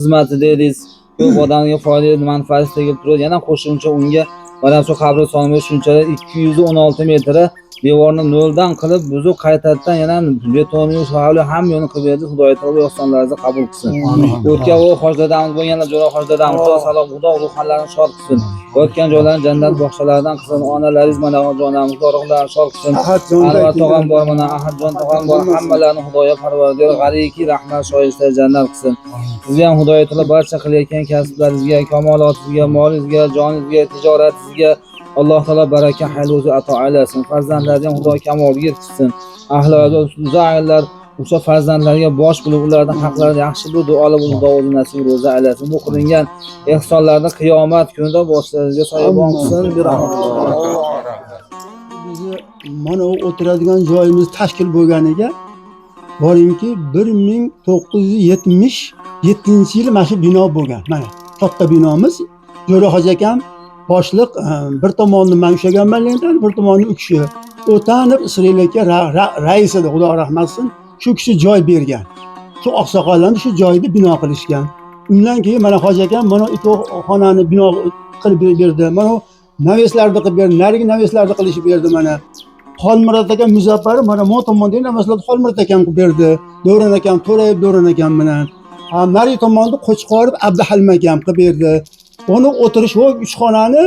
Xizmati dedingiz, ko'p odamga foyda, manfaati tegib turadi. Yana qo'shimcha unga mana shu qabristonga shunchalik 216 metri devorni noldan qilib buzib, qaytadan yana betonni, hovli hamma yo'lini qilib berdi. Xudoy taolo ehsonlaringizni qabul qilsin. O'tgan u hoji dadamiz bo'lganlar, jo'ra hoji dadamiz, Xudo salom, Xudo ruhanlarini shod qilsin. Yotgan joylarini jannat bog'chalaridan qilsin. Onalaringiz mana jonamiz, Xudo ruhlarini shod qilsin. Anvar tog'am bor, mana Ahadjon tog'am bor, hammalarini Xudoyo parvardigor g'ariki rahmat shoyista jannat qilsin. Sizni ham Xudoyo taolo barcha qilayotgan kasblaringizga, kamolotingizga, molingizga, joningizga, tijoratingizga Alloh taolo baraka, xayr o'zi ato aylasin. Farzandlarni ham Xudo kamolga yetkazsin. Ahli oilalar o'sha farzandlarga bosh bo'lib, ularning haqlarini yaxshi bir duolar bo'lib, Xudo o'zi nasib ro'za aylasin. Bu qilingan ehsonlarni qiyomat kunida boshlaringizga soyabon qilsin. Bir rahmat. Bizni mana u o'tiradigan joyimiz tashkil bo'lganiga boringki 1977-yil mana shu bino bo'lgan. Mana katta binomiz. Jo'ra hoji akam boshliq, bir tomonni man ushlaganman lentani, bir tomonni u kishi. O'tanib Isroil aka rais edi, Xudo rahmat qilsin. Shu kishi joy bergan. Shu oqsoqollarni shu joyda bino qilishgan. Undan keyin mana hoji akam mana ikki xonani bino qilib berdi. Mana naveslarni qilib berdi, narigi naveslarni qilishib berdi mana. Xolmurod akam Muzaffar mana bu tomondagi naveslarni Xolmurod akam qilib berdi. Davron akam, To'rayev Davron akam bilan. Ha, narigi tomonda Qo'chqorov Abduhalim akam qilib berdi. Uni o'tirish va uch xonani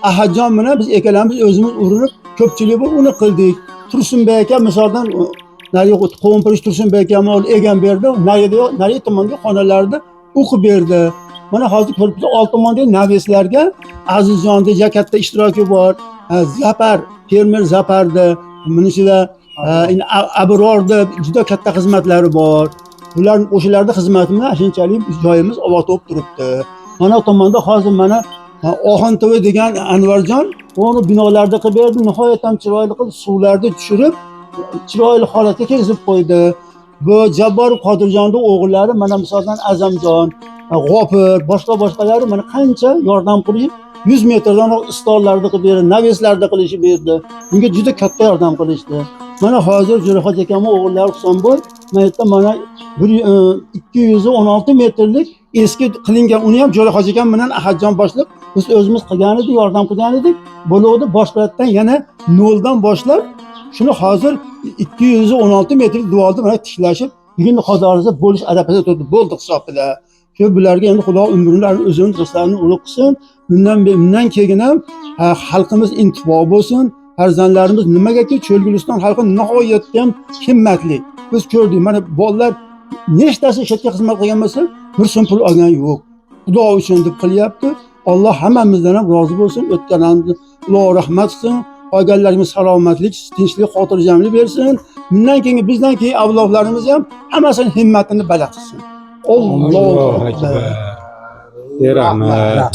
Ahadjon bilan biz ikkalamiz o'zimiz urinib ko'pchilik bo'lib uni qildik. Tursunbek aka misoldan narigi Qo'mpirish Tursunbek akam egam berdi. Narigi narigi tomondagi xonalarni u qilib berdi. Mana hozir ko'rib turibsiz, old tomondagi naveslarga Azizjonda ja katta ishtiroki bor. Zafar, fermer Zafarda, buni ichida endi Abrorda juda katta xizmatlari bor. Ular o'shalarda xizmati bilan shunchalik joyimiz obod bo'lib turibdi. Mana bu tomonda hozir mana Oxun TV degan Anvarjon uni binolarda qilib berdi, nihoyat ham chiroyli qilib suvlarni tushirib, chiroyli holatga keltirib qo'ydi. Bu Jabbor Qodirjonni o'g'illari mana misoldan Azamjon, G'ofir, boshqa boshqalari mana qancha yordam qilib 100 metrdan stollarni qilib berdi, naveslarni qilishib berdi. Bunga juda katta yordam qilishdi. Mana hozir Jo'rahoji akamning o'g'illari Husanboy mana yerda mana bir 216 metrlik eski qilingan, uni ham Jo'rahoji akam bilan Ahadjon boshliq biz o'zimiz qilgan edik, yordam qilgan edik. Bo'luvdi boshqalardan yana noldan boshlab shuni hozir 216 metrlik devorni mana tiklashib, bugun xudo bo'lish arafasida turdi, bo'ldi hisobida. Shu bularga endi Xudo umrini uzun, rizqlarini ulug' qilsin. Bundan keyin ham xalqimiz intifo bo'lsin. Farzandlarimiz nimagaki Cho'lguliston xalqi nihoyatda ham himmatli. Biz ko'rdik, mana bolalar nechtasi shu yerga xizmat qilgan bo'lsa, bir so'm pul olgan yo'q. Xudo uchun deb qilyapti. Alloh hammamizdan ham rozi bo'lsin, o'tganlarimizni Xudo rahmat qilsin. Qolganlarimiz salomatlik, tinchlik, xotirjamlik bersin. Bundan keyin bizdan keyin avlodlarimiz ham hammasini himmatini baland qilsin. Allohu akbar. Rahmat.